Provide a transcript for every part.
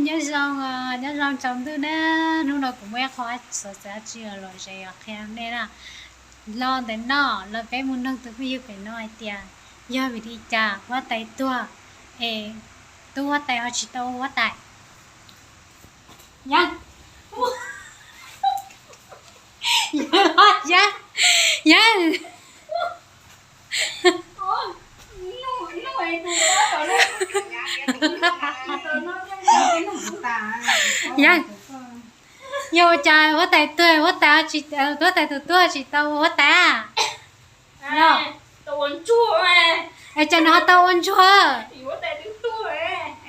Nyob zoo, nyob zoo tsaus ntuj na. Hnub no kuv muaj ib qho xov xwm dab tsi los zem los qhia nej na. Los ntawm no los peb mus noog tus phooj ywg pem no hais tias yog vim li cas huab tais tuag es tub huab tais ho tsis tau ua huab tais. Yog, yog, yog. Yog, yog ua cas huab tais tuag, huab tais, huab tais tus tub tsis tau ua huab tais? Es cas nws ho tau ua ntsuag?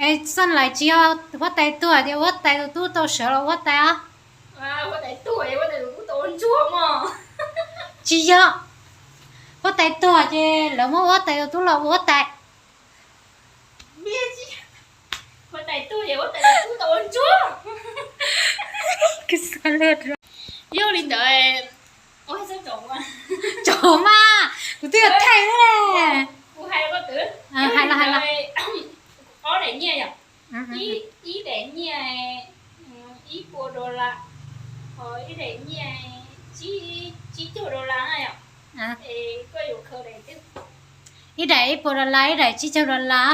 Es xoj lais tsis yog huab tais tuag ces huab tais tus tub tau sawv los ua huab tais os. Tsis yog, huab tais tuag ces lawv muab huab tais tus tub los ua huab tais. Yog li ntawd, tso mas, kuv twb yuav thaij xwb le. Hais los hais los. Ob daim nyiaj yom, ib daim nyiaj ib puas dollar, ho ib daim nyiaj tsib caug dollar na yom. Es koj yuav khaws daim twg? Ib daim ib puas dollar, ib daim tsib caug dollar.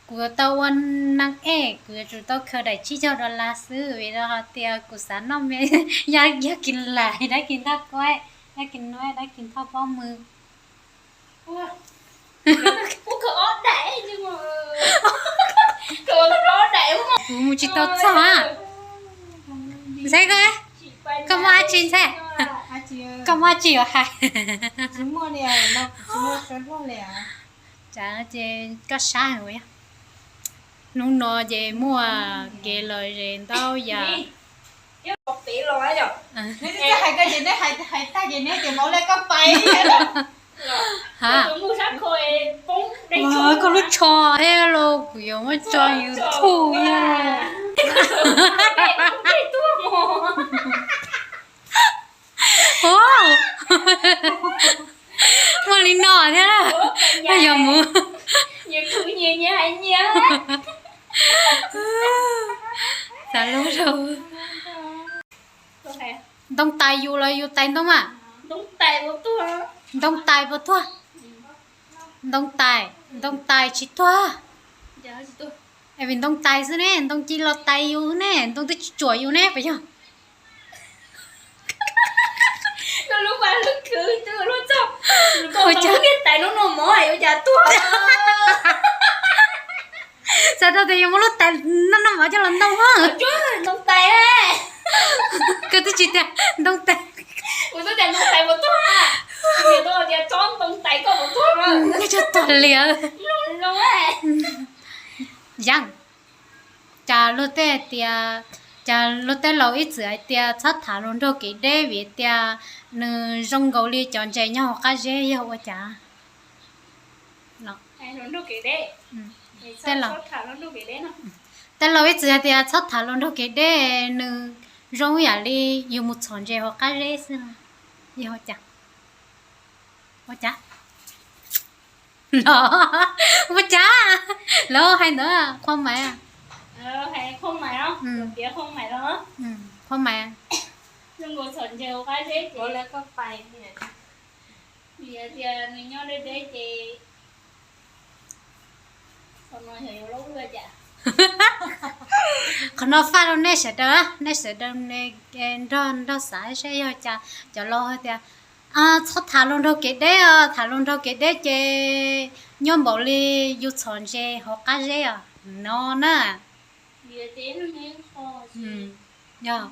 Kuv yuav tau ua neeg es kuv yuav tsum tau khaws daim tsib caug dollar xwb vim rau qhov tias kuv xav noj me yog kis lam, dab kis ntaj kuaib, dab kis nuaib, dab kis thoj pob mws. Kuv mus tsis tau txog. Ntxhais, koj, koj muaj dab tsi ntxhais? Koj muaj dab tsi yuav hais? Ces koj saib, hnub no ces muaj kev lom zem ntau yam. Koj lub tsho thiab los kuv yuav muab tso YouTube. Muaj li no thiab, yog mus. Xav lub rau. Ntoo tais yus los yus tais ntoo mas? Ntoo tais puas tuag? Ntoo tais, ntoo tais tsis tuag. Es vim ntoo tais xwb ne, ntoo ci los tais yus ne, ntoo twb tsis tsuam yus ne puas yog? Xav rau tias yuav muab lub tais noj noj mov coj los ntoo. Koj twb tsis tias ntoo tais. Tag liam. Yam, cas luag tej hais tias, cas luag tej laus ib txwm hais tias txhob tham hluas nraug kev deb vim tias nws zoo nkaus li cov ntses nyob hauv qab zeb, yog ua cas? Tej laus ib txwm hais tias txhob tham hluas nraug kev deb, nws zoo yam li yus mus txhom ntses hauv qab zeb xwb. Yog ua cas? Ua cas? Los ua cas? Lawv hais ntawd qhua mais. Qhua mais. Qhov no faj rau nej sawv daws, nej sawv daws nrog nrog xav saib yog cas cov laus hais tias txhob tham hluas nraug kev deb os, tham hluas nraug kev deb ces nyuaj npaum li yus txhom ntses hauv qab zeb os no na. Yog,